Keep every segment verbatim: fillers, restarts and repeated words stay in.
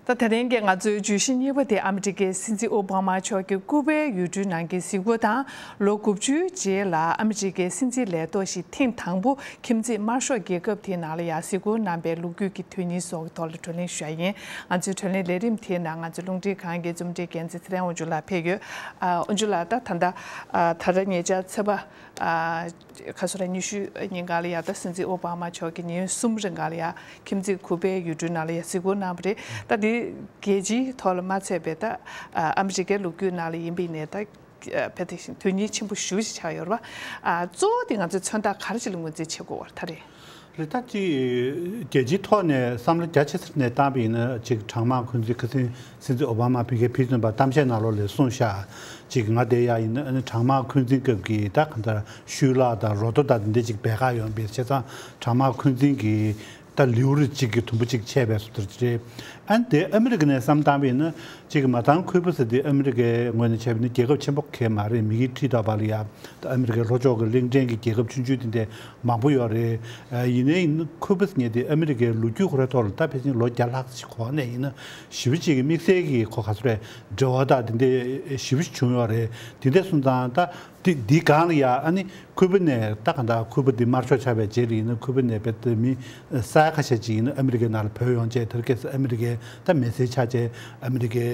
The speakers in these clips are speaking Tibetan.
ད་དེ་རིང་གི་ང་ཚོའི་བརྗོད་གཞི་གཉིས་པ་དེ་ཨ་མི་རི་ཀའི་སྲིད་འཛིན་ཨོ་བྷ་མ་མཆོག་གིས་ཀུ་པའི་ཡུལ་གྲུའི་ནང་གི་གཟིགས་སྐོར་དང་། ལོ་དགུ་བཅུའི་རྗེས་ལ་ཨ་མི་རི་ཀའི་སྲིད་འཛིན་ལས་ཐོག་ཞིག་ཐེངས་དང་པོ་ཁྱིམ་མཚེས་དམར་ཤོག་རྒྱལ་ཁབ་དེའི་ནང་ལ་ཡང་གཟིགས་སྐོར་གནང་པའི་ལོ་རྒྱུས་ཀྱི་དོན་སྙིང་སོགས་ཀྱི་ཐོག་ལ་བགྲོ་གླེང་ཞུ་ཡ་ཡིན། ང་ཚོའི་བགྲོ་གླེང་ལས་རིམ་དེའི་ནང་ང་ཚོའི་རླུང་འཕྲིན་ཁང་གི་རྩོམ་སྒྲིག་འགན་འཛིན་ཚེ་རིང་དབང་ཕྱུག་ལགས་ཕེབས་ཡོད། ཨ། དབང་ཕྱུག་ལགས། ད་ད་ལྟ་ཨ། ད་རེས་ཉེ་ཆར་ཚེས་པ་ཨ། ཁ་སང་ར་ཉི་ཤུ་ཉིན་གང་ལ་ཡ་ད་སྲིད་འཛིན་ཨོ་བྷ་མ་མཆོག་གིས་ཉིན་གསུམ་རིང་གང་ལ་ཡ་ཁྱིམ་མཚེས་ཀུ་པའི་ཡུལ་གྲུའི་ནང་ལ་ཡ་གཟིགས་སྐོར་གནང་བ་རེད། ད་འདི་རྒྱལ་སྤྱིའི་ཐོག་ལ་མ་ཚད་པའི་ད་ཨ་མི་རི་ཀའི་ལོ་རྒྱུས་ནང་ལ་ཡིན་པའི་ནས་ད་ཨ་དཔེ་དེ་བཞིན་དོན་སྙིང་ཆེན་པོ་ཞེ་པོ་ཅིག་ཆགས་ཡོད་རེད་པ། ཨ། གཙོ་བོ་དེ་ང་ཚོས་མཚོན་རྟགས་ག་རེ་ཅིག་ལ་ངོས་འཛིན་བྱེད་དགོས་པ་རེད་ད་རེད། རེད། ད་ཅིག་རྒྱལ་སྤྱིའི་ཐོག་ནས་བསམ་བློ་རྒྱ་ཆེ་སར་ནས་བཏང་བ་ཡིན་ན། ཅིག་གྲང་དམག་འཁོན་འཛིན། ཁ་སང་སྲིད་འཛིན་ཨོ་བྷ་མ་ཕ་གིར་ཕེབས་ཚུན་པ་གཏམ་བཤད་ནང་ལོགས་ལ་གསུངས་ཤག་ཅིག་ང་དེ་ཡ་ཡིན་ན་ཨ་ནི་གྲང་དམག་འཁོན་འཛིན་སྐབས་ཀྱི་ད་གང་ལྟར་ཤུལ་ལྷག་དང་རོ་ཏོ་དང་འདི་འདྲ་ཅིག་བེད་ཀ་ཡོང་བས། བྱས་ཙང་གྲང་དམག་འཁོན་འཛིན་གྱི་ད་ལེའུ་རིགས་གཅིག་གི་དུམ་བུ་གཅིག་ཆད་པའི་བཟོ་འདྲ་རེད། ཨ་ནི་དེ་ཨ་མི་རི་ཀ་ནས་བསམ་བཏང་བ་ཡིན་ན། གཅིག་གི་མ་ཐང་ཁུ་པ་ཟེར་དེ་ཨ་མི་རི་ཀའི་ངོས་ནས་བྱས་པ་ཡིན་ན་རྒྱལ་ཁབ་ཆེན་པོ་གང་ཡང་མ་རེད། མི་ཡི་ཁྲི་དང་བར་ལ་ཡ་ད་ཨ་མི་རི་ཀའི་ལྷོ་ཕྱོགས་ཀྱི་གླིང་ཕྲན་གྱི་རྒྱལ་ཁབ་ཆུང་ཆུང་དེ་འདྲ་མང་པོ་ཡོད་རེད། ཨ། ཡིན་ནའི་ཡིན་ན་ཁུ་པ་ཟེར་མཁན་དེ་ཨ་མི་རི་ཀའི་ལོ་རྒྱུས་ཁོ་རའི་ཐོག་ལ་ད་ཕལ་ཆེར་ལོ་བརྒྱ་ལྷག་ཅིག་གོང་ནས་ཡིན་ན་ཞེ་པོ་ཅིག་གི་དམིགས་བསལ་གྱི་ཁོ་ག་ཚོད་རེད། འབྲེལ་བ་དང་དེ་འདྲ་ཞེ་པོ་ཅིག་བྱུང་ཡོད་རེད། དེ་འདྲ་སོང་ཙང་ད་འདི་འདི་སྒང་ལ་ཡ་ཨ་ནི། ཁུ་པ་ནས་ད་གང་ལྟར་ཁུ་པ་འདི་དམར་ཤོག་ཆགས་པའི་རྗེས་ལ་ཡིན་ན་ཁུ་པ་ནས་རྦད་དེ་མི་ས་ཡ་ཁ་ཤས་ཅིག་ཡིན་ན་ཨ་མི་རི་ཀའི་ནང་ལ་བྲོས་ཡོང་བྱས། དེར་ཁེ་སང་ཨ་མི་རི་ཀའི་ད་མི་སེར་ཆགས་བྱས། ཨ་མི་རི་ཀའི་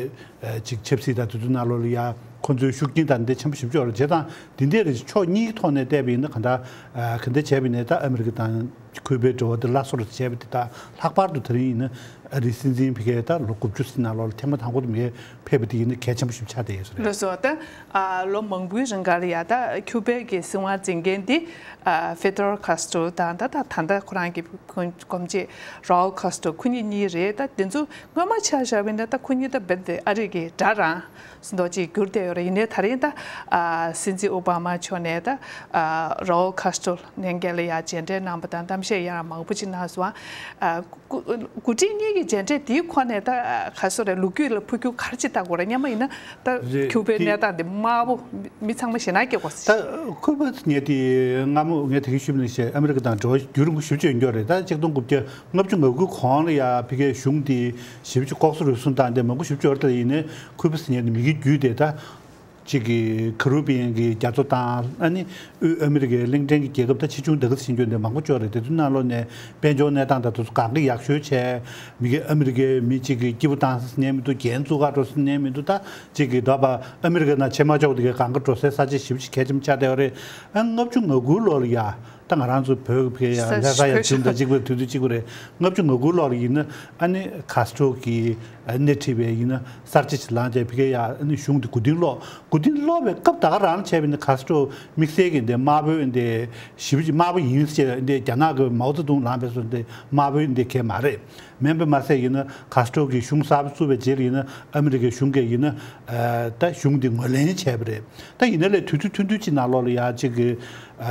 ཨ་ཅིག་ཆབ་སྲིད་དང་དེ་ཚོའི་ནང་ལོགས་ལ་ཡ་ཁོ་ཚོའི་ཤུགས་རྐྱེན་དང་འདི་ཆེན་པོ་ཞེ་པོ་ཅིག་ཡོད་རེད། བྱས་ཙང་འདི་འདྲའི་རིགས་ཕྱོགས་གཉིས་ཀྱི་ཐོག་ནས་བལྟས་པ་ཡིན་ན་གང་ལྟར་ཨ་ག་འདྲ་བྱས་པ་ཡིན་ན་ད་ཨ་མི་རི་ཀ་དང་ཁུ་པའི་འབྲེལ་བ་འདི་སླར་གསོ་རུ་བྱས་པ་འདི་དང་། ལྷག་པར་དུ་དེ་རིང་ཡིན་ན་ཨ་རིའི་སྲིད་འཛིན་ཕ་གིར་ད་ལོ་དགུ་བཅུ་ཙམ་ནང་ལོགས་ལ་ཐེངས་མ་དང་པོ་དེ་མ་གིར་ཕེབས་པ་དེ་ཡིན་ན་གལ་ཆེན་པོ་ཞིག་ཆགས་བསྡད་ཡོད་ས་རེད། ལགས་སོ། ད་ཨ་ལོ་མང་པོའི་རིང་ག་ལ་ཡ་ད་ཁྱུ་པའི་གི་སྲིད་དབང་འཛིན་མཁན་དེ་ཨ་ཧྥེ་ཏེལ་ཁཱ་སི་ཏྲོ་དང་། ད་ད་ད་ལྟ་ཁོ་རང་གི་ཁོང་གོམས་གཅིག་རའུལ་ཁཱ་སི་ཏྲོ། ཁོ་གཉིས་གཉིས་རེད། ད་དེ་ཚོ་སྔོན་མ་ཆ་བཞག་པ་ཡིན་ན་ད་ཁོ་གཉིས་ད་རྦད་དེ་ཨ་རི་གི་དགྲ་རང་སུ་འདྲ་ཅིག་གྱུར་བསྡད་ཡོད་རེད། ཡིན་ནའི་ད་རིང་ད་ཨ་སྲིད་འཛིན་ཨོ་བྷ་མ་མཆོག་ནས་ད་ཨ་རའུལ་ཁཱ་སི་ཏྲོ་ལྷན་རྒྱས་ལ་ཡ་མཇལ་འཕྲད་གནང་པ་དང་གཏམ་བཤད་ཡང་མང་པོ་ཅིག་གནང་སོང་། ཨ་འགོ་འགོ་ཁྲིད་གཉིས་ཀྱི་མཇལ་འཕྲད་དེའི་ཁོ་ནས་ད་ག་སོ་རེད། ལོ་རྒྱུས་ལ་འཕོ་འགྱུར་ག་རེ་ཅིག་བཏང་དགོས་རེད། སྔོན་མ་ཡིན་ན་ད་རེད། ཁྱུ་པའི་དེ་གནས་སྟངས་དེ་དམར་པོ་མི་ཚང་མ་ཞེད་སྣང་སྐྱེ་དགོས་ཟེར། ད་ཁུ་པ་ངས་དེ་སྔ་མོ་ངས་དེ་ག་ཞུས་པ་ནང་བཞིན་ཨ་མི་རི་ཀ་དང་འབྲེལ་བ་རྒྱུན་རིང་པོ་ཞེ་པོ་ཅིག་ཡོད་རེད། ད་གཅིག་སྟོང་དགུ་བརྒྱ་ལྔ་བཅུ་ང་དགུ་གོང་ལ་ཡ་ཕ་གིའི་གཞུང་དེ་ཞེ་པོ་ཅིག་ལྐོག་ཟ་རུལ་སུངས་བཏང་དེ་མང་པོ་ཞེ་པོ་ཅིག་ཡོད་རེད། ད་ཡིན་ནའི་ཁུ་པ་ཟེར་མཁན་དེ་མི་གི་རྒྱུད་དེ་ད། གཅིག་གི་ཁ་རི་བྷི་ཡན་གྱི་རྒྱ་མཚོ་དང་། ཨ་ནི་དབུས་ཨ་མི་རི་ཀའི་གླིང་ཕྲན་གྱི་རྒྱལ་ཁབ་ད་ཆེ་ཆུང་ད་ག་ཟེར་རྒྱུ་འདི་མང་པོ་ཅིག་ཡོད་རེད། དེ་ཚོའི་ནང་ལོགས་ནས་དཔལ་འབྱོར་གནས་སྟངས་དང་དེ་ཚོ་གང་ག་ཡག་ཤོས་བྱས། མི་གི་ཨ་མི་རི་ཀའི་མི་གཅིག་གི་སྐྱིད་པོ་བཏང་ས་ཟེར་མཁན་མི་འདུག་རྒྱན་བཙུགས་ག་འགྲོ་ས་ཟེར་མཁན་མི་འདུག་ད་གཅིག་གི་འདོད་པ་ཨ་མི་རི་ཀ་ནང་ཆེས་མ་ཆོག་དེ་གའི་གང་ག་འགྲོ་སའི་ས་ཆ་ཞེ་པོ་ཅིག་གལ་ཆེན་པོ་ཆགས་བསྡད་ཡོད་རེད། ཨ་ལྔ་བཅུ་ང་དགུ་ལོ་ལ་ཡ། ད་ང་རང་ཚོ་བོད་ཀྱི་ཕ་གིར་ཡ་ས་ལྷ་ས་ཡ་ས་བྱུང་དང་གཅིག་པ་རེད། དུས་ཚོད་གཅིག་པ་རེད། ལྔ་བཅུ་ང་དགུ་ལོ་ལ་ཡིན་ན་ཨ་ནི་ཁཱ་སི་ཏྲོ་གིས་ཨ་སྣེ་ཁྲིད་པའི་ཡིན་ན་གསར་བརྗེ་ཞིག་ལངས་བྱས་ཕ་གིར་ཡ་ཨ་ནི་གཞུང་དེ་མགོ་རྟིང་སློག་མགོ་རྟིང་སློག་པའི་སྐབས་ད་ག་རང་བྱས་པ་ཡིན་ན་ཁཱ་སི་ཏྲོ་དམིགས་བསལ་གྱི་འདི་དམར་པོའི་འདི་ཞེ་པོ་ཅིག་དམར་པོ་ཡིན་ཟེར་འདི་རྒྱ་ནག་གི་མའོ་ཙེ་ཏུང་ལངས་པའི་སོ་འདི་དམར་པོའི་འདི་གས་མ་རེད། མིན་པ་མ་ཟད་ཡིན་ན་ཁཱ་སི་ཏྲོ་གིས་གཞུང་གསར་པ་བཙུགས་པའི་རྗེས་ལ་ཡིན་ན་ཨ་མི་རི་ཀའི་གཞུང་གིས་ཡིན་ན་ཨ་ད་གཞུང་འདི་ངོས་ལེན་བྱས་པ་རེད། ད་ཡིན་ན་ལས་དུས་ཚོད་ཐུང་ཐུང་ཅིག་ནང་ལོགས་ལ་ཡ་གཅིག་གི་ཨ་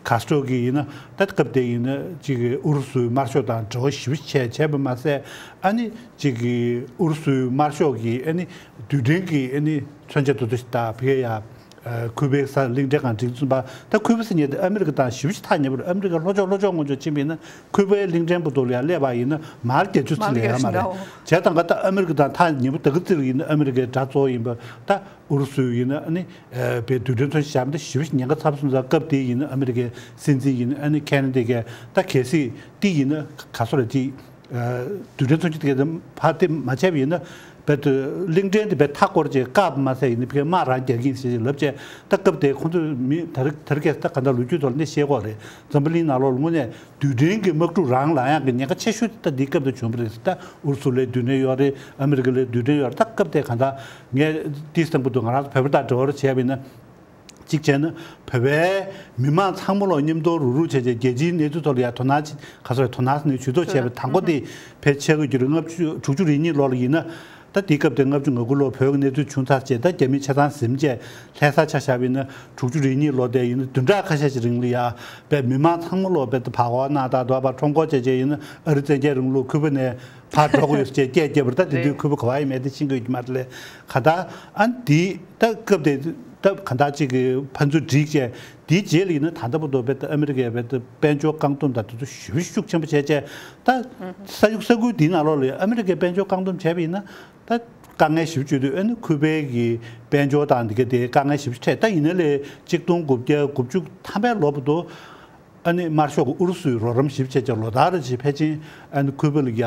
ཁཱ་སི་ཏྲོ་གིས་ཡིན་ན་ད་སྐབས་དེ་ཡིན་ན་གཅིག་གི་ཨུ་རུ་སུའི་དམར་ཤོག་དང་འབྲེལ་བ་ཞེ་པོ་བྱས་བྱས་པ་མ་ཟད། ཨ་ནི་གཅིག་གི་ཨུ་རུ་སུའི་དམར་ཤོག་གིས་ཨ་ནི་རྡུལ་ཕྲན་གྱི་ཨ་ནི་མཚོན་ཆ་དེ་ཚོ་ཞིག་ད་ཕ་གིར་ཡ། ཨ་ཁུ་པའི་ས་གླིང་ཕྲན་སྒང་སྒྲིག་ཚུགས་པ། ད་ཁུ་པ་ཟེར་མཁན་དེ་ཨ་མི་རི་ཀ་དང་ཞེ་པོ་ཅིག་ཐག་ཉེ་པོ་རེད། ཨ་མི་རི་ཀ་ལྷོ་ཕྱོགས་ལྷོ་ཕྱོགས་ངོས་ཕྱོགས་ཕྱིན་པ་ཡིན་ན་ཁུ་པའི་གླིང་ཕྲན་པོ་ཏོ་ལ་ཡ་སླེབས་པ་ཡིན་ན་མར་བརྒྱད་ཅུ་ཙམ་ལས་ཡོད་མ་རེད། མར་བརྒྱད་ཅུ་ཙམ་ལས་ཡོད། བྱས་ཙང་ཀ་ད་ཨ་མི་རི་ཀ་དང་ཐག་ཉེ་པོ་ད་ག་ཙམ་ཡིན་ན་ཨ་མི་རི་ཀའི་དགྲ་གཙོ་བོ་ཡིན་པ་ད་ཨུ་རུ་སུ་ཡིན་ན་ཨ་ནི་ཨ་བའི་རྡུལ་ཕྲན་མཚོན་ཆ་བཞག་པ་འདི་ཞེ་པོ་ཅིག་ཉེན་ཁ་ཚ་པོ་སོང་ཙང་སྐབས་དེ་ཡིན་ན་ཨ་མི་རི་ཀའི་སྲིད་འཛིན་ཡིན་ན་ཨ་ནི་ཁེ་ན་ཌི་གིས་ད་གལ་སྲིད་དེ་ཡིན་ན་ག་སོ་རེད་དེ། རྡུལ་ཕྲན་མཚོན་ཆ་དེ་གའི་ཕར་དེ་མ་བྱས་པ་ཡིན་ན། རྦད་དེ་གླིང་ཕྲན་དེ་རྦད་མཐའ་བསྐོར་བྱས་བཀག་མ་ཟད་ཡིན་ན་ཕ་གིར་དམག་རང་རྒྱག་གི་ཡིན་ཞེས་ལབ་བྱས། ད་སྐབས་དེ་ཁོང་ཚོས་མི་དར་དར་རྒྱས་ད་ག་འདྲ་ལོ་རྒྱུས་ཐོག་ནས་བཤད་ཀྱི་ཡོད་རེད། འཛམ་བུ་གླིང་ནང་ལོགས་ལ་དངོས་གནས་རྡུལ་ཕྲན་གྱི་དམག་འཁྲུག་རང་ལངས་ཡག་གི་ཉེན་ཁ་ཆེ་ཤོས་དེ་ད་འདིའི་སྐབས་དེ་བྱུང་བ་རེད། ད་ཨུ་རུ་སུ་ལ་རྡུལ་ཕྲན་ཡོད་རེད། ཨ་མི་རི་ཀ་ལ་རྡུལ་ཕྲན་ཡོད་རེད། ད་སྐབས་དེ་གང་ལྟར་ངས་དེའི་སྟེང་དུ་ང་རང་ཚོ་བོད་པ་དང་འབྲེལ་བ་བྱས་པ་ཡིན་ན། གཅིག་བྱས་ན་བོད་པའི་མི་མང་ཚང་མ་ལོག་མཉམ་དུ་རུག་རུག་བྱས་བྱས་རྒྱལ་སྤྱིའི་གནས་ཚུལ་ཐོག་ལ་ཡ་དོ་སྣང་ཅིག་ག་ཚོད་རེད། དོ་སྣང་ནས་ཇུས་གཏོགས་བྱས་པའི་དང་པོ་དེ་ཕལ་ཆེར་དགུ་བཅུ་ལྔ་བཅུ་དྲུག་ཅུ་རེ་གཉིས་ལོ་ལ་ཡིན་ན། ད་དེའི་སྐབས་དེ་ལྔ་བཅུ་ང་དགུ་ལོ་བོད་ཀྱི་གནས་ཚུལ་བྱུང་ཚར་རྗེས་ད་རྒྱ་མིས་ཆ་ཚང་ཟིན་བྱས་ལྷ་ས་ཆ་བཞག་པ་ཡིན་ན་དྲུག་ཅུ་རེ་གཉིས་ལོ་དེ་ཡིན་ན་བདུན་ཕྲག་ཁ་ཤས་ཤིག་རིང་ལ་ཡ་བོད་མི་མང་ཚང་མ་ལོག་རྦད་དེ་ཕར་འོག་ན་ད་དོ་བར་ཁྲོམ་སྐོར་བྱས་བྱས་ཡིན་ན་ཨ་རི་བཙན་རྒྱལ་རིང་ལུགས་ཁུ་པ་ནས་ཕར་འགྲོ་དགོས་ཡོད་ཅེས་སྐད་བརྒྱབ་པ་རེད། ད་དེ་དུས་ཁུ་པ་ག་བ་ཡིན་མེད་དེ་ཤེས་ཀྱི་ཡོད་ཀྱི་མ་རེད་ལས་ག་ད་ཨ་འདི་ད་སྐབས་དེ། ད་གང་ལྟར་ཅིག་གི་ཕན་ཚུན་འགྲིག་བྱས། དེའི་རྗེས་ལ་ཡིན་ན་ད་ལྟ་བར་དུ་བེད་ཨ་མི་རི་ཀས་བེད་དཔལ་འབྱོར་བཀག་སྡོམ་དང་དེ་ཚོ་ཞེ་པོ་ཤུགས་ཆེན་པོ་བྱས་བྱས། ད་ས་ཡུལ་ས་ཁུལ་འདིའི་ནང་ལོགས་ལ་ཨ་མི་རི་ཀས་དཔལ་འབྱོར་བཀག་སྡོམ་བྱས་པ་ཡིན་ན། ད་དཀའ་ངལ་ཞེ་པོ་བརྗོད་དུས་ཨ་ནི་ཁུ་པའི་གི་དཔལ་འབྱོར་དང་འདི་ག་དེ་དཀའ་ངལ་ཞེ་པོ་འཕྲད། ད་ཡིན་ན་ལས་གཅིག་སྟོང་དགུ་བརྒྱ་དགུ་བཅུ་ཐམ་པའི་ལོ་བར་དུ་ཨ་ནི་དམར་ཤོག་གི་ཨུ་རུ་སུའི་རོགས་རམ་ཞེ་པོ་བྱས་བྱས་ལོ་ལྟར་རེ་བཞིན་ཕལ་ཆེར་ཨ་ནི་ཁུ་པ་ལ་ཡ་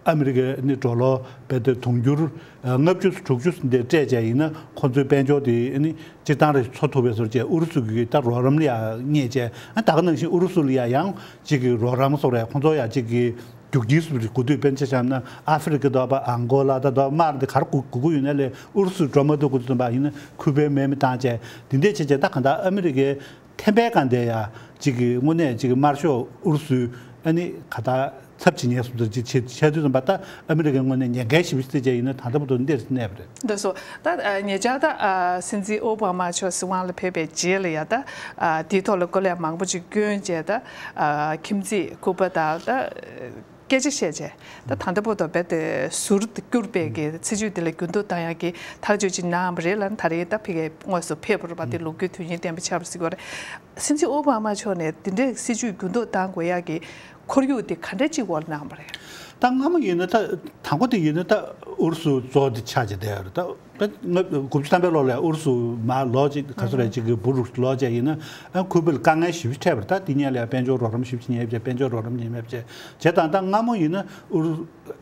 ཨ་མི་རི་ཀའི་ཨ་ནི་ཌོ་ལར་བེད་དུ་དུང་ཕྱུར་ལྔ་བཅུ་དྲུག་ཅུ་འདི་སྤྲད་བྱས་ཡིན་ན། ཁོང་ཚོའི་དཔལ་འབྱོར་དེ་ཨ་ནི་སྤྱིར་བཏང་རེ་འཚོ་ཐུབ་པའི་བཟོ་བྱས། ཨུ་རུ་སུ་གི་ད་རོགས་རམ་ལ་ཡ་བསྙད་བྱས། ཨ་ད་ག་ནང་བཞིན་ཨུ་རུ་སུ་ལ་ཡ་ཡང་གཅིག་གི་རོགས་རམ་སོགས་རེད། ཁོང་ཚོ་ཡ་གཅིག་གི་རྒྱུག་ཁྱི་སུ་རེད། དགུ་དུས་དཔེར་ན་ཆ་བཞག་ན་ཨ་ཧྥེ་རི་ཀ་དོ་པ་ཨང་གོ་ལ་ད་དོ་དམར་འདི་གར་དགོས་དགོས་ཀྱི་ཡོད་ན་ལས་ཨུ་རུ་སུ་འགྲོ་མ་ཐུབ་དགོས་དུས་ཙམ་པ་ཡིན་ན་ཁུ་པའི་མེ་མི་བཏང་བྱས། འདི་འདྲས་བྱས་བྱས་ད་གང་ལྟར་ཨ་མི་རི་ཀའི་ཐེམ་པའི་སྒང་དེ་ཡ་གཅིག་གི་དངོས་གནས་གཅིག་གི་དམར་ཤོག་ཨུ་རུ་སུའི་ཨ་ནི་ག་ད་ཚབ་བྱེད་མཁན་སུ་འདྲ་ཅིག་བྱེད་བྱས་དུས་ཙམ་པ། ད་ཨ་མི་རི་ཀའི་ངོས་ནས་ཉེན་ཁའི་ཞིབ་བཤེར་བྱས་ཡིན་ན་ད་ལྟ་བར་དུ་འདིར་གནས་པ་རེད། འདི་སོ་ད་ཉེ་ཆར་ད་སྲིད་འཛིན་ཨོ་བྷ་མ་མཆོག་སྲིད་དབང་ལ་ཕེབས་པའི་རྗེས་ལ་ཡ་ད་དེའི་ཐོག་ལ་སྐོར་ལས་མང་པོ་ཅིག་བསྐྱོན་བྱས། ད་ཁྱིམ་མཚེས་ཁུ་པ་དང་ད་སྐད་ཆ་བཤད་བྱས། ད་ད་ལྟ་བར་དུ་རྦད་དེ་ཟུར་དུ་གྱུར་པའི་གི་སྲིད་བྱུས་དེ་ལ་འགྱུར་ལྡོག་བཏང་ཡག་གི་ཐག་གཅོད་ཅིག་གནང་བ་རེད་ལ། ད་རེས་ད་ཕ་གིར་དངོས་སུ་ཕེབས་པ་རེད་པ། དེ་ལོ་རྒྱུས་དོན་སྙིང་ལྡན་པ་ཆགས་པ་ཟེར་གྱི་ཡོད་རེད། སྲིད་འཛིན་ཨོ་བྷ་མ་མཆོག་ནས་དེ་འདྲའི་སྲིད་བྱུས་འགྱུར་ལྡོག་བཏང་དགོས་ཡག་གི་ཁོར་ཡུག་དེ་ག་འདྲ་ཅིག་འོག་ལ་གནང་བ་རེད། ད་སྔ་མོ་ཡིན་ན་ད་དང་པོ་དེ་ཡིན་ན་ད་ཨུ་རུ་སུ་གཙོ་བོ་དེ་ཆགས་ཀྱི་བསྡད་ཡོད་རེད། ད་ད་ལྔ་དགུ་བཅུ་ཐམ་པའི་ལོ་ལ་ཨུ་རུ་སུ་མར་ལོག་ཅིག་ག་ཚོད་རེད་ཅིག་གི་འབུ་རུ་ལོག་བྱས་ཡིན་ན། ཨ་ཁུ་པ་ལ་དཀའ་ངལ་ཞེ་པོ་འཕྲད་པ་རེད། ད་དེ་སྔོན་ལ་ཡ་དཔལ་འབྱོར་རོགས་རམ་ཞེ་པོ་ཅིག་བྱས་བྱས། དཔལ་འབྱོར་རོགས་རམ་བྱས་མེད་བྱས་བྱས། ད་ད་སྔ་མོ་ཡིན་ན་ཨུ་རུ་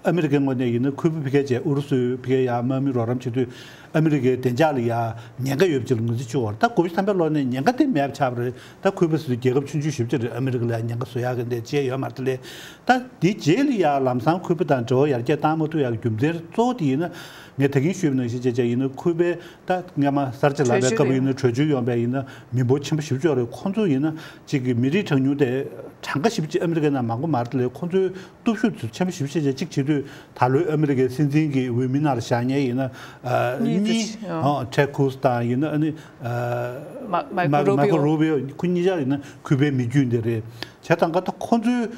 ཨ་མི་རི་ཀའི་ངོས་ནས་ཡིན་ན་ཁུ་པ་ཕ་གིར་བྱས། ཨུ་རུ་སུས་ཕ་གིར་ཡ་དམག་མི་རོགས་རམ་བྱེད་དུས་ཨ་མི་རི་ཀའི་བདེ་འཇགས་ལ་ཡ་ཉེན་ཁ་ཡོད་པ་ཅིག་ལ་ངོས་འཛིན་བྱེད་དགོས་རེད། ད་དགུ་བཅུ་ཐམ་པའི་ལོ་ནས་ཉེན་ཁ་དེ་མེད་པ་ཆགས་པ་རེད། ད་ཁུ་པ་ཟེར་དུས་རྒྱལ་ཁབ་ཆུང་ཆུང་ཞེ་པོ་ཅིག་རེད། ཨ་མི་རི་ཀ་ལ་ཡ་ཉེན་ཁ་བཟོ་ཡག་གི་འདི་བྱས་ཡོད་མ་རེད་དེ་ལས། ད་དེའི་རྗེས་ལ་ཡ་ལམ་སང་ཁུ་པ་དང་འབྲེལ་བ་ཡར་རྒྱས་བཏང་མ་ཐུབ་ཡག་གི་རྒྱུ་མཚན་གཙོ་བོ་དེ་ཡིན་ན། ངས་ད་གིན་ཞུས་པ་ནང་བཞིན་བྱས་བྱས་ཡིན་ན་ཁུ་པའི་ད་སྔ་མ་གསར་བརྗེ་ལངས་པའི་སྐབས་ཡིན་ན། གྲོས་ཆོད་ཡོང་པའི་ཡིན་ན་མི་འབོར་ཆེན་པོ་ཞེ་པོ་ཅིག་ཡོད་རེད། ཁོང་ཚོ་ཡིན་ན་གཅིག་གི་མི་རིགས་གྲངས་ཉུང་དེ་གྲངས་ཀ་ཞེ་པོ་ཅིག་ཨ་མི་རི་ཀའི་ནང་མང་པོ་མ་རེད་དེ་ལས། ཁོང་ཚོའི་སྟོབས་ཤུགས་ཆེན་པོ་ཞེ་པོ་ཅིག་བྱས་བྱས། གཅིག་བྱེད་དུས་ད་ལོའི་ཨ་མི་རི་ཀའི་སྲིད་འཛིན་གྱི་འོས་མི་ནང་ལ་བཞག་མཁན་ཡིན་ན་ཨ་གཉིས་གཉིས། ཨ་ཊེཌ་ཀུ་རུ་སི་དང་ཡིན་ན་ཨ་ནི་ཨ་མ་མའི་ཁོ་མ་རུ་མའི་ཁོ་པིའོ། རུ་པིའོ། ཁོ་གཉིས་ཆ་ཡིན་ན་ཁུ་པའི་མི་རྒྱུད་འདི་རེད། བྱས་ཙང་ཀ་ད་ཁོང་ཚོའི་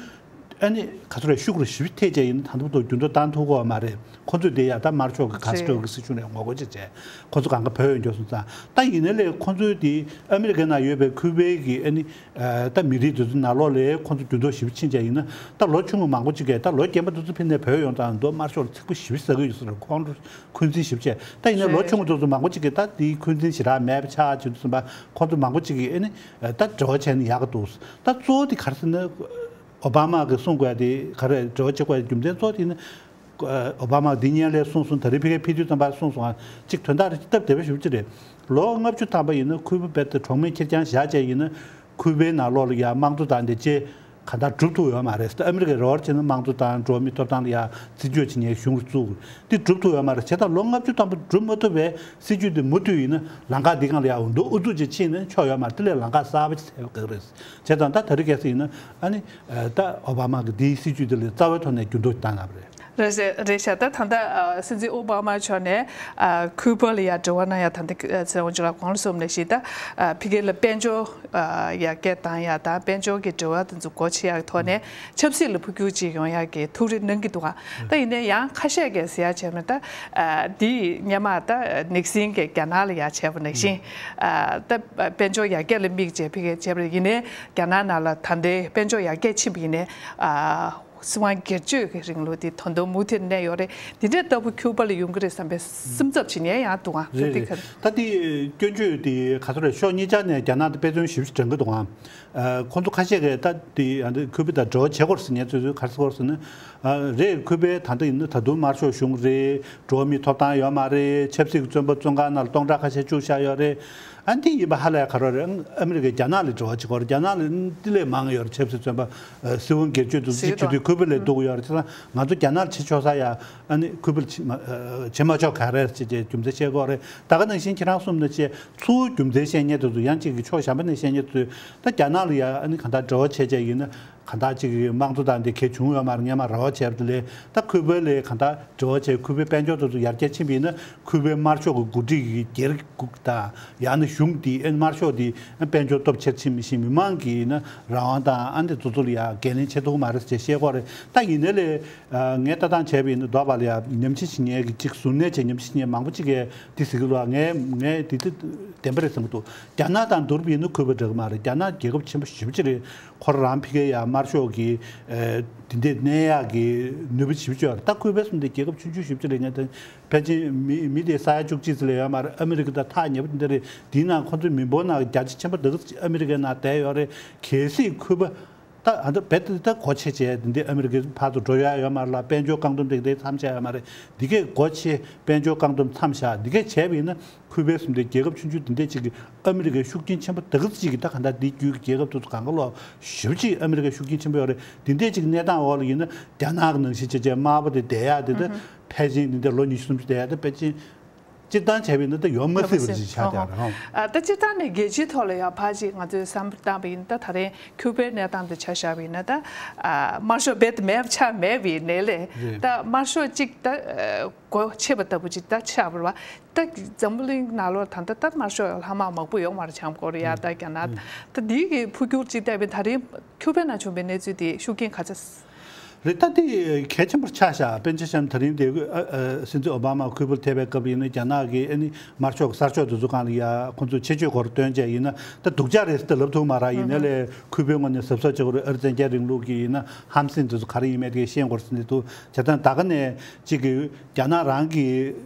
ཨ་ནི་ག་ཚོད་རེད། ཤུགས་རེད་ཞེ་པོ་ཐེབས་བྱས་ཡིན་ན་ད་ལྟ་བར་དུ་འགྱུར་ལྡོག་བཏང་ཐུབ་ཀྱི་ཡོད་མ་རེད། ཁོང་ཚོས་དེ་ཡ་ད་དམར་ཕྱོགས་ཀྱི་ཀ་སི་ཊོ་རེད། གི་སྲིད་བྱུས་ནས་ངོ་རྒོལ་བྱས་བྱས། ཁོང་ཚོ་གང་ག་བོད་ཡོང་རྒྱུ་སོང་ཙང་། ད་ཡིན་ན་ལས་ཁོང་ཚོའི་དེ་ཨ་མི་རི་ཀའི་ནང་ཡོད་པའི་ཁུ་པའི་གི་ཨ་ནི་ཨ་ད་མི་རིགས་དེ་ཚོ་ནང་ལོགས་ལ་ཁོང་ཚོ་འགྱུར་ལྡོག་ཞེ་པོ་ཕྱིན་བྱས་ཡིན་ན། ད་ལོ་ཆུང་ངུ་མང་པོ་ཅིག་གིས་ད་ལོ་རྒན་པ་དེ་ཚོ་ཕེབས་ནས་བོད་ཡོང་ཙང་མདོ་དམར་ཤོག་ལ་ཚིག་པ་ཞེ་པོ་ཟ་གི་ཡོད་ས་རེད། ཁོང་ཚོ་འཁོན་འཛིན་ཞེ་པོ་བྱས། ད་ཡིན་ན་ལོ་ཆུང་ངུ་དེ་ཚོ་མང་པོ་ཅིག་གིས་ད་དེའི་འཁོན་འཛིན་ཞེ་དྲག་མེད་པ་ཆགས་བྱས་དུས་ཙམ་པ། ཁོང་ཚོ་མང་པོ་ཅིག་གིས་ཨ་ནི་ད་འབྲེལ་བ་བྱས་ན་ཡག་གི་འདུག་ད་གཙོ་བོ་དེ་ག་རེ་ཟེར་ན། ཨོ་བྷ་མ་གིས་གསུང་དགོས་ཡ་དེ་ག་རེ། འབྲེལ་བ་བྱེད་དགོས་ཡ་རྒྱུ་མཚན་གཙོ་བོ་དེ་ནི། ཨོ་བྷ་མ་འདི་སྔོན་ལ་གསུངས་སོང་། ད་རེས་ཕ་གིར་ཕེབས་དུས་ཙམ་པ་གསུངས་སོང་ཨ། གཅིག་དོན་དག་རེ་སྟབས་བདེ་བ་ཞེ་པོ་ཅིག་རེད། ལོ་ལྔ་བཅུ་ཐམ་པ་ཡིན་ན་ཁུ་པ་རྦད་དེ་གྲོགས་མེད་ཁེར་རྐྱང་བཞག་བྱས་ཡིན་ན། ཁུ་པའི་ནང་ལོགས་ལ་ཡ་དམངས་གཙོ་དང་དེ་བཅས་གང་ལྟར་སྒྲུབ་ཐུབ་ཡོད་མ་རེད། ད་ཨ་མི་རི་ཀའི་རེ་བ་བྱས་ན་དམངས་གཙོ་དང་འགྲོ་བ་མིའི་ཐོབ་ཐང་ལ་ཡ་བརྩི་འཇོག་བྱེད་མཁན་གཞུང་རེ་བཙུགས་དགོས། འདི་སྒྲུབ་ཐུབ་ཡོད་མ་རེད། བྱས་ཙང་ལོ་ལྔ་བཅུ་ཐམ་པ་སྒྲུབ་མ་ཐུབ་པའི་སྲིད་བྱུས་འདི་མུ་མཐུད་ཡིན་ན་ལམ་ཁ་འདི་སྒང་ལ་ཡ་འོ་འདུག་ཨུ་ཚུགས་ཅིག་ཕྱིན་ན་ཆོག་ཡོད་མ་རེད། དེ་ལས་ལམ་ཁ་གསར་པ་ཅིག་འཚོལ་དགོས་རེད། བྱས་ཙང་ད་ད་རེས་གལ་སྲིད་ཡིན་ན་ཨ་ནི་ད་ཨོ་བྷ་མ་གི་འདིའི་སྲིད་བྱུས་འདི་ལ་རྩ་བའི་ཐོག་ནས་འགྱུར་ལྡོག་བཏང་ཡོད་པ་རེད། རེད་ཤག་རེད་ཤག་ད་ད་ལྟ་ཨ་སྲིད་འཛིན་ཨོ་བྷ་མ་མཆོག་ནས་ཨ་ཁུ་པ་ལ་ཡ་འབྲེལ་བ་གནང་ཡ་ད་ལྟ་ཨ་ཚེ་དབང་ཕྱུག་ལགས་གོང་ལ་གསུངས་ནང་བཞིན། ད་ཨ་ཕ་གི་ལ་དཔལ་འབྱོར་ཨ་ཡར་རྒྱས་བཏང་ཡ་དང་དཔལ་འབྱོར་གྱི་འབྲེལ་བ་དེ་ཚོ་སྒོ་ཕྱེ་ཡ་གི་ཐོག་ནས་ཆབ་སྲིད་ལ་འཕོ་འགྱུར་ཅིག་ཡོང་ཡ་གི་ཐུགས་རེ་གནང་གི་འདུག་ག་ད་ཡིན་ནའི་ཡང་ཁ་ཤས་ཀྱིས་ཟེར་ཡ་བྱས་ན། ད་ཨ་འདི་སྔོན་མ་ད་ནིག་སིན་གྱིས་རྒྱ་ནག་ལ་ཡ་བྱས་པ་ནང་བཞིན། ཨ་ད་དཔལ་འབྱོར་ཡར་རྒྱས་ལ་དམིགས་བྱས་ཕ་གིར་བྱས་པ་ཡིན་ནའི་རྒྱ་ནག་ནང་ལ་ད་ལྟའི་དཔལ་འབྱོར་ཡར་རྒྱས་ཕྱིན་པ་ཡིན་ནའི་ཨ། སྲིད་དབང་སྒེར་གཅོད་ཀྱི་རིང་ལུགས་དེ་ད་དུང་མུ་མཐུད་གནས་ཡོད་རེད། དེ་འདྲའི་ལྟ་བུ་ཁྱུ་པ་ལ་ཡོང་གི་རེད་བསམ་པའི་སེམས་འཚབ་བྱེད་མཁན་ཡང་འདུག་ཨང་། རེད་དེ་རེད། ག་ད་དེ་སྐྱོན་བརྗོད་དེ་ག་ཚོད་རེད། ཕྱོགས་གཉིས་ཆ་ནས་རྒྱ་ནག་དེ་དཔེ་མཚོན་ཞེ་པོ་ཅིག་དྲངས་ཀྱི་འདུག་ཨང་། ཨ་ཁོང་ཚོ་ཁ་ཤས་ཀྱིས་ད་དེ་ཨ་འདི་ཁུ་པ་དང་འབྲེལ་བ་བྱེད་དགོས་རེད་ཟེར་མཁན་ཚོས་ཚོས་ག་རེ་ཟེར་གྱི་ཡོད་རེད་ཟེར་ན། ཨ་རེད། ཁུ་པས་ད་ལྟ་ཡིན་ན་ད་དུང་དམར་ཤོག་གཞུང་རེད། འགྲོ་བ་མིའི་ཐོབ་ཐང་ཡོད་མ་རེད། ཆབ་སྲིད་ཀྱི་བཙོན་པ་བཙོན་ཁང་ནང་ལ་སྟོང་ཕྲག་ཁ་ཤས་བཅུག་བཞག་ཡོད་རེད། ཨ་འདི་ཡིན་པ་ཧ་ལས་ག་རེ་རེད། ཨ་མི་རི་ཀས་རྒྱ་ནག་ལ་འབྲེལ་བ་བྱེད་ཀྱི་ཡོད་རེད། རྒྱ་ནག་ལ་འདི་ལས་མང་ཡོད་རེད། ཆབ་སྲིད་བཙོན་པ་ཨ་སྲིད་དབང་སྒེར་གཅོད་དུ་གཟིགས་བྱེད་དུས་ཁུ་པ་ལས་སྡུག་ཡོད་རེད། ང་ཚོ་རྒྱ་ནག་ལ་བྱེད་ཆོག་ས་ཡ། ཨ་ནི་ཁུ་པ་ལ་བྱེད་མ་བྱེད་མ་ཆོག་ག་རེ་རེད་ཅེས་རྒྱུ་མཚན་བཤད་ཀྱི་ཡོད་རེད། ད་ག་ནང་བཞིན་ཁྱེད་རང་གསུངས་ནང་བཞིན་ཚུར་རྒྱུ་མཚན་བཤད་མཁན་དེ་ཚོ་ཡང་གཅིག་གི་ཕྱོགས་གཞན་པ་ནས་བཤད་མཁན་དེ་ཚོས་ད་རྒྱ་ནག་ལ་ཡ་ཨ་ནི་གང་ལྟར་འབྲེལ་བ་བྱས་བྱས་ཡིན་ན། གང་ལྟར་ཅིག་དམངས་གཙོ་དང་འདི་གལ་བྱུང་ཡོད་མ་རེད། སྔོན་མ་རེ་བ་བྱས་པ་དེ་ལས་ད་ཁུ་པའི་ལས་གང་ལྟར་འབྲེལ་བ་བྱས། ཁུ་པའི་དཔལ་འབྱོར་དེ་ཚོ་ཡར་རྒྱས་ཕྱིན་པ་ཡིན་ན། ཁུ་པའི་དམར་ཤོག་གི་འགོ་ཁྲིད་ཀྱི་སྒེར་དང་ཡང་ན་གཞུང་དེ་ཨ་ནི་དམར་ཤོག་དེ་དཔལ་འབྱོར་སྟོབས་ཆེར་ཕྱིན་མི་ཤེས། མི་མང་གི་ཡིན་ན་རང་དབང་དང་ཨ་འདི་ཚོ་ཚོ་ལ་ཡ་འགན་ལེན་བྱེད་ཐུབ་མ་རེད་ཅེས་བཤད་ཀྱི་ཡོད་རེད། ད་ཡིན་ནའི་ལས་ངས་ལྟ་སྟངས་བྱས་པ་ཡིན་ན། མདོ་བ་ལ་ཡ་ཉམས་ཞིབ་བྱེད་མཁན་གྱི་ཅིག་གཟུར་གནས་བྱས་ཉམས་ཞིབ་བྱེད་མཁན་མང་པོ་ཅིག་གིས་འདི་ཟེར་གྱི་འདུག་ངས་ངས་འདི་དེ་བདེན་པ་རེད་བསམ་གྱི་འདུག་རྒྱ་ནག་དང་བསྡུར་བ་ཡིན་ན་ཁུ་པ་འདྲ་གི་མ་རེད། རྒྱ་ནག་རྒྱལ་ཁབ་ཆེན་པོ་ཞེ་པོ་ཅིག་རེད། ཁོ་རང་ཕ་གིར་ཡ་དམར་ཤོག་གི་ཨེ་དེ་འདྲ་གནས་ཡག་གི་ནུས་པ་ཞེ་པོ་ཅིག་ཡོད་རེད། ད་ཁུ་པ་ཟེར་དེ་རྒྱལ་ཁབ་ཆུང་ཆུང་ཞེ་པོ་ཅིག་རེད། ངས་ད་ཕལ་ཆེར་མི་མི་དེ་ས་ཡ་བཅུ་གཅིག་ཙམ་ལས་ཡོད་མ་རེད། ཨ་མི་རི་ཀ་དང་ཐག་ཉེ་པོ་དེ་འདྲ་རེད། དེའི་ནང་ཁོ་ཚོའི་མི་འབོར་ནང་རྒྱ་ཆེ་ཆེན་པོ་དེ་ག་ཨ་མི་རི་ཀའི་ནང་བསྡད་ཡོད་རེད། གལ་སྲིད་ཁུ་པ་ད་ཨ་ད་རྦད་དེ་ད་སྒོ་ཕྱེ་བྱས་དེ་འདྲ་ཨ་མི་རི་ཀའི་ཕར་ཚུར་འགྲོ་ཡ་ཡོད་མ་རེད་ལ། དཔལ་འབྱོར་བཀག་སྡོམ་དེ་འདྲ་མཚམས་བཞག་ཡོད་མ་རེད། འདི་གས་སྒོ་ཕྱེ། དཔལ་འབྱོར་བཀག་སྡོམ་མཚམས་བཞག་འདི་གས་བྱས་པ་ཡིན་ན། ཁུ་པའི་ཟེར་དེ་རྒྱལ་ཁབ་ཆུང་ཆུང་དེ་འདྲ་ཅིག་གིས་ཨ་མི་རི་ཀའི་ཤུགས་རྐྱེན་ཆེན་པོ་དེ་ག་ཙམ་ཅིག་གིས། ད་གང་ལྟར་འདི་བརྒྱུད་ཀྱི་རྒྱལ་ཁབ་དེ་ཚོ་གང་ག་ལོག་ཞེ་པོ་ཅིག་ཨ་མི་རི་ཀའི་ཤུགས་རྐྱེན་ཆེན་པོ་ཡོད་རེད། དེ་འདྲ་ཅིག་གནས་སྟངས་འོག་ལ་ཡིན་ན། རྒྱ་ནག་གི་ནང་བཞིན་བྱས་བྱས་དམར་པོ་དེ་བསྡད་ཡ་དེ་ད་ཕལ་ཆེར་འདི་འདྲ་ལོ་ཉི་ཤུ་སུམ་ཅུ་བསྡད་ཡ་དེ་ཕལ་ཆེར་སྤྱིར་བཏང་བྱས་པ་ཡིན་ན་ད་ཡོང་མ་སྲིད་པ་ཅིག་ཆགས་བསྡད་ཡོད་རེད། ཧོ། ཨ་ད་སྤྱིར་བཏང་ནས་རྒྱལ་སྤྱིའི་ཐོག་ལ་ཡང་ཕར་ཅིག་ང་ཚོས་བསམ་བློ་བཏང་བ་ཡིན་ན། ད་ད་རིང་ཁུ་པའི་གནས་སྟངས་དེ་ཆ་བཞག་པ་ཡིན་ན། ད་ཨ་དམར་ཤོག་རྦད་དེ་མེད་པ་ཆགས་མེད་པ་ཡིན་ནའི་ལས། རེད། ད་དམར་ཤོག་ཅིག་ད་ཨ་སྒོ་ཕྱེ་བ་ལྟ་བུ་ཅིག་ད་ཆགས་པ་རེད་བ། ད་འཛམ་བུ་གླིང་ནང་ལོགས་ད་ལྟ་ད་དམར་ཤོག་ལྷག་མ་མང་པོ་ཡོད་མ་རེད། བྱམས་སྐོར་ཡ་ད་རྒྱ་ནག་ད་འདི་གི་འཕོ་འགྱུར་ཅིག་བལྟས་པ་ཡིན་ན། ད་རིང་ཁུ་པའི་ནང་བྱུང་བའི་གནས་ཚུལ་དེ་ཤུགས་རྐྱེན་ག་ཚད། རེད། ད་དེ་གལ་ཆེན་པོར་ཆགས་ཤག་དཔེར་ན་ཆ་བཞག་ན་ད་རིང་དེ་ཨ་ཨ་སྲིད་འཛིན་ཨོ་བྷ་མ་ཁུ་པར་ཕེབས་པའི་སྐབས་ཡིན་ན། རྒྱ་ནག་གི་ཨ་ནི་དམར་ཤོག་གསར་ཤོག་དེ་ཚོ་སྒང་ལ་ཡ་ཁོང་ཚོས་ཆེད་བརྗོད་སྐོར་བཏོན་བྱས་ཡིན་ན། ད་སྡུག་ཅག་རེད་ཟེར་ལབ་ཐུབ་མ་རེད། ཡིན་ནའི་ལས་ཁུ་པའི་ངོས་ནས་གཟབ་གཟབ་བྱེད་དགོས་རེད། ཨ་རིའི་བཙན་རྒྱལ་རིང་ལུགས་ཀྱི་ཡིན་ན་ཧམ་སེམས་དེ་ཚོ་ག་རེ་ཡིན་མེད་དེ་ཤེས་དགོས་རེད་ཟེར་ནས་འདུག་བྱས་ཙང་ད་ག་ནས་ཅིག་གི་རྒྱ་ནག་རང་གི་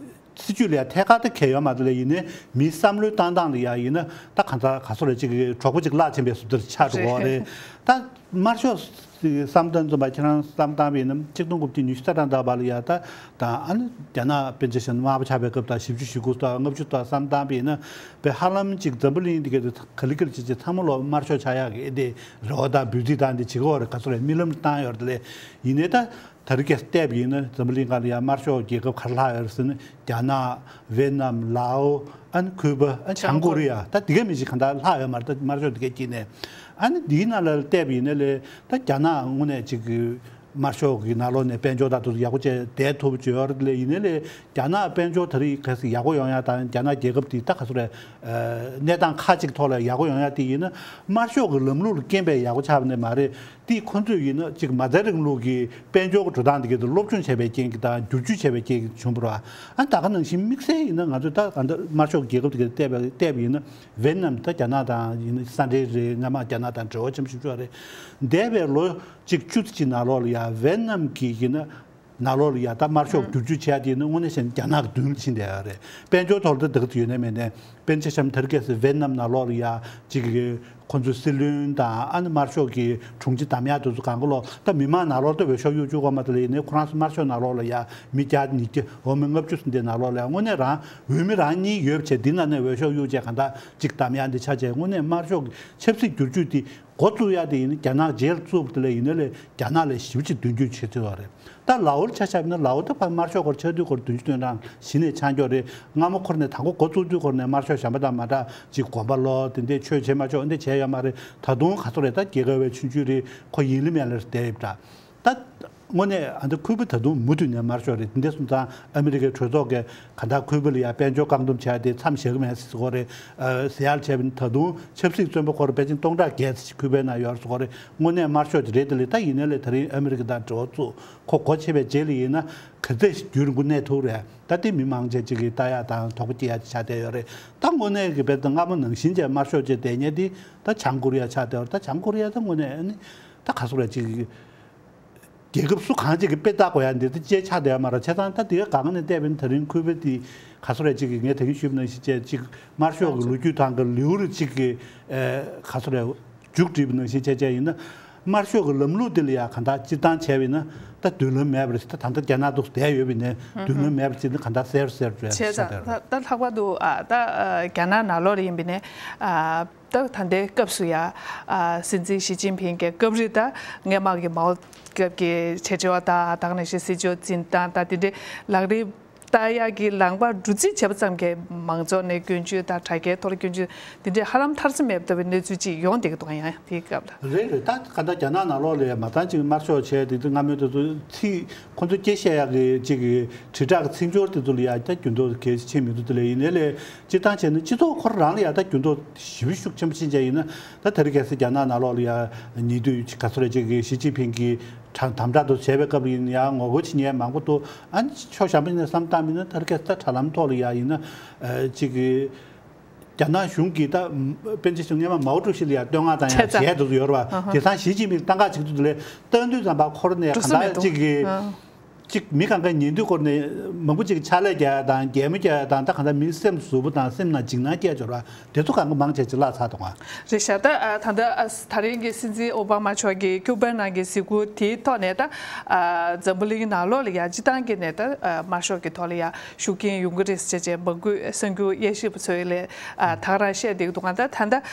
སྲིད་ཇུས་ལ་ཡ་ཐད་ཀར་ད་གལ་ཡོད་མ་རེད་ལ། ཡིན་ནའི་མིའི་བསམ་བློའི་བཏང་སྟངས་ལ་ཡ་ཡིན་ན། ད་གང་ལྟར་ག་སོ་རེད། ཅིག་གི་གྲོགས་པོ་ཅིག་བརླག་ཕྱིན་པའི་བཟོ་འདྲ་ཆགས་འགྲོ་གི་རེད། ད་དམར་ཤོག་བསམ་དོན་བཟུང་བ་ཁྱེད་རང་བསམ་བཏང་བ་ཡིན་ན། ཆིག་སྟོང་དགུ་བརྒྱ་ཉི་ཤུ་རྩ་གྲངས་ད་བར་ལ་ཡ་ད་དང་ཨ་ནི་རྒྱ་ནག་དཔེར་ན་ཆ་བཞག་ན་དམར་པོ་ཆགས་པའི་སྐབས་དང་བཞི་བཅུ་ཞེ་དགུ་དང་ལྔ་བཅུ་དང་བསམ་བཏང་བ་ཡིན་ན། དཔེ་ཧ་ལམ་ཅིག་འཛམ་བུ་གླིང་འདི་གའི་ག་ལེ་ག་ལེ་བྱས་བྱས་ཚང་མ་ལོག་དམར་ཤོག་ཆགས་ཡག་གི་ཨེ་འདི་རེ་བ་དང་འབོད་ཚིག་དང་འདི་བྱེད་ཀྱི་ཡོད་རེད། ག་སོ་རེད། རྨི་ལམ་བཏང་ཡོད་རེད་ལས། ཡིན་ནའི་ད་ད་རེས་ཀྱི་བལྟས་པ་ཡིན་ན་འཛམ་བུ་གླིང་སྒང་ལ་ཡ་དམར་ཤོག་རྒྱལ་ཁབ་ག་རེ་ལྷག་ཡོད་རེད་ཟེར་ན། རྒྱ་ནག། ཝེ་ནམ། ལའོ། ཨ་ནི་ཁུ་པ། ཨ་བྱང་ཀོ་རི་ཡ། ད་དེ་ག་མི་ཞིག་གང་ལྟར་ལྷག་ཡོད་མ་རེད། ད་དམར་ཤོག་དེ་གའི་དཀྱིལ་ནས། ཨ་ནི་འདིའི་ནང་ལ་བལྟས་པ་ཡིན་ན་ལས། ད་རྒྱ་ནག་དངོས་གནས་ཅིག་གི་དམར་ཤོག་གི་ནང་ལོགས་ནས་དཔལ་འབྱོར་དང་དུ་ཡག་པོ་བྱས་བསྡད་ཐུབ་ཀྱི་ཡོད་རེད་ལས། ཡིན་ནའི་ལས་རྒྱ་ནག་དཔལ་འབྱོར་ད་རེས་གལ་སྲིད་ཡག་པོ་ཡོང་ཡ་དང་། རྒྱ་ནག་རྒྱལ་ཁབ་དེ་ད་ག་སོ་རེད། གནས་སྟངས་ཁག་ཅིག་ཐོག་ལ་ཡག་པོ་ཡོང་ཡ་དེ་ཡིན་ན། དམར་ཤོག་གི་ལམ་ལུགས་ལ་རྐྱེན་པས་ཡག་པོ་ཆགས་པ་ནི་མ་རེད། དེ་ཁོ་ཚོས་ཡིན་ན་ཅིག་མ་རྩའི་རིང་ལུགས་ཀྱི་དཔལ་འབྱོར་གྱི་འགྲོ་སྟངས་དེ་གའི་དུ་སློབ་སྦྱོང་བྱས་པའི་རྐྱེན་གྱིས་དང་བསྒྱུར་བཅོས་བྱས་པའི་རྐྱེན་གྱིས་བྱུང་བ་རེད། ཨ་ད་ག་ནང་བཞིན་དམིགས་བསལ་ཡིན་ན་ང་ཚོས་ད་ཨ་ད་དམར་ཤོག་རྒྱལ་ཁབ་དེ་གའི་བལྟས་པ་བལྟས་པ་ཡིན་ན། ཝེ་ནམ། ད་རྒྱ་ནག་དང་ཡིན་ན་ས་འབྲེལ་རེད། སྔ་མ་རྒྱ་ནག་དང་འབྲེལ་བ་ཆེན་པོ་ཞིག་ཆགས་རེད། འདས་པའི་ལོ་གཅིག་བཅུ་ཙམ་ཅིག་ནང་ལོགས་ལ་ཡ་ཝེ་ནམ་གྱི་ཡིན་ན། ནང་ལོགས་ལ་ཡ་ད་དམར་ཤོག་བསྒྱུར་བཅོས་བྱས་ཏེ་ཡིན་ན་དངོས་གནས་བཤད་ན་རྒྱ་ནག་གི་མདུན་ལ་ཕྱིན་བསྡད་ཡོད་རེད། དཔལ་འབྱོར་ཐོག་ལ་ད་དེ་ག་ཚོད་ཡོད་ནའི་མེད་ནའི། དཔེར་ན་ཆ་བཞག་ན་ད་རེས་ཀྱི་ཝེ་ནམ་ནང་ལོགས་ལ་ཡ་ཅིག་གི་ཁོ་ཚོའི་སྲིད་བློན་དང་ཨ་ནི་དམར་ཤོག་གི་དྲུང་ཆེ་འདེམས་ཡག་དེ་ཚོ་གང་ག་ལོག་ད་མི་མང་ནང་ལོགས་ད་འོས་ཤོག་གཡུག་བཅུག་གོ་མ་ཐག་ལ་ཡིན་ནའི། ཁོ་རང་ཚོ་དམར་ཤོག་ནང་ལོགས་ལ་ཡ་མི་བརྒྱ་ཉིས་བརྒྱ་འོ་མི་ལྔ་བཅུ་ཟིན་དེ་ནང་ལོགས་ལ་ཡ་དངོས་གནས་རང་འོས་མི་རང་གཉིས་ཡོད་བྱས། འདི་ནང་ནས་འོས་ཤོག་གཡུག་བྱས་གང་ལྟར་ཅིག་འདེམས་ཡག་འདི་ཆ་བྱས། དངོས་གནས་དམར་ཤོག་གི་ཆབ་སྲིད་བསྒྱུར་བཅོས་འདི། འགོ་བཙུགས་ཡ་དེ་ཡིན་ན་རྒྱ་ནག་རྗེས་ལ་བཙུགས་པ་དེ་ལས་ཡིན་ན་ལས་རྒྱ་ནག་ལས་ཞེ་པོ་ཅིག་མདུན་སྐྱོད་བྱེད་ཐུབ་པ་རེད། ད་ལའོ་ལ་ཆ་བཞག་ན་ལའོ་ད་ཕར་དམར་ཤོག་སྐོར་ཆགས་དུས་སྐོར་བདུན་ཅུ་དོན་གྲངས་གཞི་ནས་ཆགས་འགྱོ་རེད། སྔ་མོ་འཁོར་ནས་དང་པོ་འགོ་བཙུགས་དུས་སྐོར་ནས་དམར་ཤོག་གཞན་པ་དང་མ་འདྲ་ཅིག་དགོན་པ་ལོག་དེ་འདྲས་ཆོས་བྱེད་མ་ཆོག་འདི་བྱས་ཡོད་མ་རེད། ད་དུང་ག་ཚོད་རེད། ད་རྒྱལ་ཁབ་བའི་ཆུང་ཆུང་རེད། ཁོ་ཡིན་ལི་མེད་ལ་བསྡད་ཡོད་འདྲ། ད་དངོས་གནས་ཨ་འདི་ཁུ་པ་ད་དུང་མུ་མཐུད་ནས་དམར་ཤོག་རེད། དེ་འདྲ་སོང་ཙང་ཨ་མི་རི་ཀའི་གྲོས་ཚོགས་ཀྱིས་གང་ལྟར་ཁུ་པ་ལ་ཡ་དཔལ་འབྱོར་བཀག་སྡོམ་བྱས་ཏེ་མཚམས་བཞག་གི་མེད་ཟེར་གོ་རེད། ཟེར་ཡག་བྱས་པ་ཡིན་ན་ད་དུང་ཆབ་སྲིད་བཙོན་པ་ཁོ་རང་ཕལ་ཆེར་སྟོང་ཕྲག་བརྒྱད་ཙམ་ཞིག་ཁུ་པའི་ནང་ཡོད་ཟེར་གོ་རེད། དངོས་གནས་དམར་ཤོག་ཅིག་རེད། དེ་ལས་ད་ཡིན་ནའི་ལས་ད་རིང་ཨ་མི་རི་ཀ་དང་འབྲེལ་བ་བཙུགས། ཁོ་སྒོ་ཕྱེ་བའི་རྗེས་ལ་ཡིན་ན་ག་ཚད་ཞིག་རྒྱུན་རིང་པོ་གནས་ཐུབ་རེད། ད་དེ་མི་མང་ཆེ་ཅིག་གིས་ལྟ་ཡག་དང་དོགས་པ་སྐྱེ་ཡག་ཅིག་ཆགས་བསྡད་ཡོད་རེད། ད་དངོས་གནས་ཀྱི་དཔེར་ན་སྔ་མོ་ནང་བཞིན་བྱས་དམར་ཤོག་ཅིག་བསྡད་མཁན་དེ་ད་བྱང་ཀོ་རི་ཡ་ཆགས་བསྡད་ཡོད་རེད། ད་བྱང་ཀོ་རི་ཡ་ད་དངོས་གནས་ཨ་ནི་ད་ག་ཚོད་རེད། ཅིག་རྒྱལ་ཁབ་སུ་གང་ཅིག་གིས་དཔེ་ལྟ་དགོས་ཡ་འདི་ཚོ་ཅིག་ཆགས་བསྡད་ཡོད་མ་རེད། བྱས་ཙང་ད་དེ་ག་གང་ནས་བལྟས་པ་ཡིན་ན་ད་རིང་ཁུ་པ་དེ་ག་ཚོད་རེད། ཅིག་གིས་ངས་ད་གིན་ཞུས་པ་ནང་བཞིན་བྱས་ཅིག་དམར་ཤོག་གི་ལོ་རྒྱུས་སྟེང་གི་ལེའུ་རེ་ཅིག་གི་ཨེ་ག་ཚོད་རེད། མཇུག་བསྒྲིལ་བ་ནང་བཞིན་བྱས་བྱས་ཡིན་ན། དམར་ཤོག་གི་ལམ་ལུགས་འདི་ལ་ཡ་གང་ལྟར་སྤྱིར་བཏང་བྱས་པ་ཡིན་ན་ད་མདུན་ལམ་མེད་པ་རེད། ད་ད་ལྟ་རྒྱ་ནག་འདུག་བསྡད་ཡོད་པ་ཡིན་ནའི་མདུན་ལམ་མེད་པ་ཅིག་ནི་གང་ལྟར་གསལ་རུ་གསལ་རུ་བྱས་བྱས་བསྡད་ཡོད་རེད། ད་ལྷག་པར་དུ་ཨ་ད་ཨ་རྒྱ་ནག་ནང་ལོགས་ལ་ཡིན་པ་ཡིན་ནའི་ཨ། ད་ད་ལྟའི་སྐབས་སུ་ཡ། ཨ་སྲིད་འཛིན་ཞི་ཅིན་ཕིང་གི་སྐབས་རེ་ད་སྔོན་མ་གི་མའོ་སྐབས་ཀྱི་བྱེད་སྤྱོད་དང་། ད་ག་ནང་བཞིན་སྲིད་ཇུས་འཛིན་སྟངས་དང་དེ་འདྲའི་ལག་ལེན་ ལྟ་ཡག་གི་ལམ་ཁ་འགྲོ་རྩིས་བྱས་པ་ཙམ་གྱིས་མང་ཚོགས་ནས་སྐྱོན་བརྗོད་དང་དྲ་རྒྱའི་ཐོག་ལ་སྐྱོན་བརྗོད་འདི་འདྲའི་ཧ་ལམ་མཐར་ཕྱིན་མེད་པ་ལྟ་བུའི་གནས་ཚུལ་ཅིག་ཡོང་བསྡད་ཀྱི་འདུག་ཡང་དེའི་སྐབས་ལ། རེད་རེད། ད་ག་ད་རྒྱ་ནག་ནང་ལོགས་ལ་མ་ཚང་ཅིག་དམར་ཤོག་བྱས་དེ་ཚོ་སྔ་མོའི་དེ་ཚོ་ཚིག་ཁོ་ཚོ་སྐད་བཤད་ཡག་གི་ཅིག་གི་དྲིལ་བསྒྲགས་ཚིག་སྦྱོར་དེ་ཚོ་ལ་ཡང་ད་འགྱུར་ལྡོག་གལ་ཆེ་མི་འདུག་དེ་ལས་ཡིན་ནའི་ལས་སྤྱིར་བཏང་བྱས་ན་སྤྱི་ཚོགས་ཁོ་རང་ལ་ཡང་ད་འགྱུར་ལྡོག་ཞེ་པོ་ཤུགས་ཆེན་པོ་ཕྱིན་བྱས་ཡིན་ན། ད་དེ་རིང་ཁ་སང་རྒྱ་ནག་ནང་ལོགས་ལ་ཡང་ཉེ་དུས་ག་ཚོད་རེ་ཅིག་གི་ཞི་ཅིན་ཕིང་གིས་དམ་དམ་དྲག་ཏུ་བྱས་པའི་སྐབས་ལ་ཡིན་ཡང་ངོ་རྒོལ་བྱེད་མཁན་མང་པོ་འདུག་ཨ་ནི་ཕྱོགས་གཞན་པ་ནས་བསམ་བཏང་མིན་ན་ད་རིང་ཁ་སང་ད་དྲ་ལམ་ཐོག་ལ་ཡང་ཡིན་ན་ཅིག་གི་རྒྱ་ནག་གཞུང་གིས་ད་དཔེ་ཆ་ཞིག་སྔོན་མ་མའོ་ཀྲུའུ་ཞི་ལ་ཡང་བསྟོད་བསྔགས་དང་ཡང་བྱས་ཙང་བྱས་འདུག་ཡོད་རེད་བ། དེང་སང་ཞི་ཅིན་ཕིང་བཏང་ག་ཅིག་འདུག་དེ་ལས་བཏང་དུས་ཙམ་པ་ཁོ་རང་ནས་ག་འདྲ་ཅིག་གི་ཅིག་མི་གང་ག་ཉན་དུས་སྐོར་ནས་མང་པོ་ཅིག་ཕྱག་ལས་རྒྱག་ཡ་དང་གད་མོ་རྒྱག་ཡ་དང་ད་གང་ལྟར་མི་སེམས་ཟུག་པོ་དང་སེམས་ནང་འཇིགས་སྣང་སྐྱེ་འབྱོར་བ་དེ་ཚོ་གང་ག་མང་ཆེ་ཅིག་བརླག་ཚར་འདུག་ཨ། རེད་ཤག་ད་ད་ལྟ་ད་རིང་གི་སྲིད་འཛིན་ཨོ་བྷ་མ་མཆོག་གིས་ཁྱུ་པའི་ནང་གི་གཟིགས་སྐོར་དེའི་ཐོག་ནས་ད་འཛམ་བུ་གླིང་ནང་ལོགས་ལ་ཡ་སྤྱི་བཏང་གི་ནས་ད་དམར་ཤོག་གི་ཐོག་ལ་ཡ་ཤུགས་རྐྱེན་ཡོང་གི་རེད་ཟེར་བྱས་མང་པོས་གསར་འགྱུར་དབྱེ་ཞིབ་པ་ཚོས་ལས་ད་ག་རང་བཤད་བསྡད་ཀྱི་འདུག་ད་ད་ད་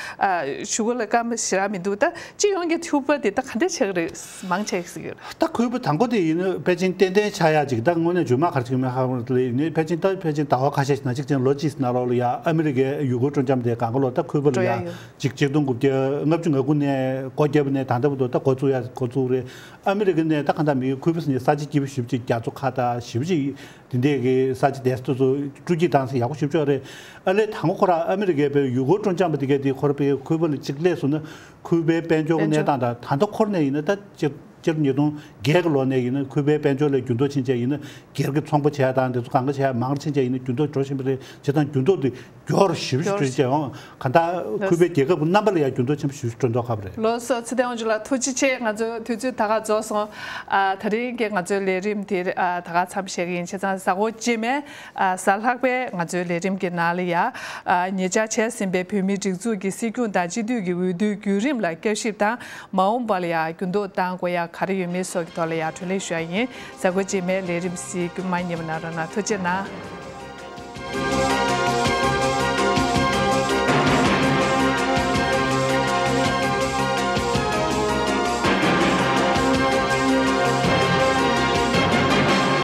ཞུ་གི་ལ་སྐར་མ་ཞེ་དྲག་མི་འདུག་ད་སྤྱི་ཡོངས་ཀྱི་ཁྱུ་པ་དེ་ད་ག་འདྲ་ཆགས་ཀྱི་རེད། མང་ཆེ་ཟེར་གྱི་རེད། ད་ཁུལ་པ་དང་པོ་དེ་ཡིན་ན་ཕལ་ཆེར་ཏན་ཏན་ཆགས་ཡག་ཅིག་ད་དངོས་གནས་རྗེས་མ་ག་རེ་ཅིག་མིན་ཧ་གོ་ལ་ཡིན་ནའི་ཕལ་ཆེར་ད་ཕལ་ཆེར་ཟླ་བ་ཁ་ཤས་ཤིག་ནང་གཅིག་ཅན་ལོ་གཅིག་ནང་ལོགས་ལ་ཡ་ཨ་མི་རི་ཀའི་ཡུ་གུར་སྤྲོ་འཆམ་དེ་གང་ག་ལོ་ད་ཁུལ་པ་ལ་འགྲོ་ཡ་ཡ་ཡོད། ཅིག་ཆིག་སྟོང་དགུ་བརྒྱ་ལྔ་བཅུ་ང་དགུ་ནས་སྒོ་བརྒྱབ་ནས་ད་ལྟ་བར་དུ་ད་འགོ་བཙུགས་ཡ་འགོ་བཙུགས་རེད། ཨ་མི་རི་ཀ་ནས་ད་གང་ལྟར་མི་ཁུལ་པ་ཟེར་ནས་ས་ཆ་སྐྱིད་པོ་ཞེ་པོ་ཅིག་རྒྱ་མཚོ་ཁ་དང་ཞེ་པོ་ཅིག་དེ་འདྲས་ཀྱི་ས་ཆ་དེ་ཚོ་སྤྲོ་སྐྱིད་བཏང་ས་ཡག་པོ་ཞེ་པོ་ཅིག་རེད། ཨ་ལས་དང་པོ་ཁོ་རང་ཨ་མི་རི་ཀའི་བའི་ཡུ་གུར་སྤྲོ་འཆམ་པ་དེ་གས་དེ་ཁོ་རང་བའི་ཁུལ་པ་ལ་ཅིག་སླེབས་སོང་ན། ཁུལ་པའི་དཔལ་འབྱོར་གྱི་གནས་སྟངས་དང་ད་ལྟ་འཁོར་ནས་ཡིན་ན་ད་སྤྱིར་སྤྱིར་ཉིས་སྟོང་བརྒྱད་ཀྱི་ལོ་ནས་ཡིན་ན་ཁུལ་པའི་དཔལ་འབྱོར་ལ་འགྱུར་ལྡོག་ཕྱིན་བྱས་ཡིན་ན་སྒེར་གྱི་ཚོང་པ་བྱས་དང་དེ་ཚོ་གང་ག་བྱས་མང་རུ་ཕྱིན་བྱས་ཡིན་ན་འགྱུར་ལྡོག་འགྲོ་བཞིན་པ་རེད། བྱས་ཙང་འགྱུར་ལྡོག་དེ་མགྱོགས་རུ་ཞེ་པོ་ཞིག་འགྲོ་བྱས་འོང་གང་ལྟར་ཁུལ་པའི་རྒྱལ་ཁབ་རྣམ་པ་ལ་ཡང་འགྱུར་ལྡོག་ཆེན་པོ་ཞེ་པོ་ཞིག་འགྲོ་མདོག་ཁ་པོ་རེད། ལགས་སོ་ཚེ་བརྟན་དབང་ཕྱུག་ལགས་ཐུགས་རྗེ་ཆེ། ང་ཚོའི་དུས་ཚོད་ད་ག་རྫོགས་སོང་། ཨ་ད་རིང་གི་ང་ཚོའི་ལས་རིམ་དེ་ཨ་ད་ག་མཚམས་བཞག་གི་ཡིན། བྱས་ཙང་གཟའ་འཁོར་རྗེས་མའི་ཨ་གཟའ་ལྷག་པའི་ང་ཚོའི་ལས་རིམ་གྱི་ནང་ལ་ཡ་ཨ་ཉེ་ཆར་བྱས་ཟིན་པའི་བོད་མིའི་སྒྲིག་འཛུགས་ཀྱི་སྲིད་སྐྱོང་དང་སྤྱི་འཐུས་ཀྱི་འོས་བསྡུའི་བརྒྱུད་རིམ་ལ་བསྐྱར་ཞིབ་དང་མ་འོངས་པ་ལ་ཡ་འགྱུར་ལྡོག་གཏང་དགོས་ཡ་ག་རེ་ཡོད་མེད་སོགས་ཀྱི་ཐོག་ལ་ཡ་གྲོས་གླེང་ཞུ་ཡ་ཡིན། གཟའ་འཁོར་རྗེས་མའི་ལས་རིམ་གཟིགས་རྒྱུ་མ་བསྙེལ་བ་གནང་རོགས་གནང་། ཐུགས་རྗེ་གནང་།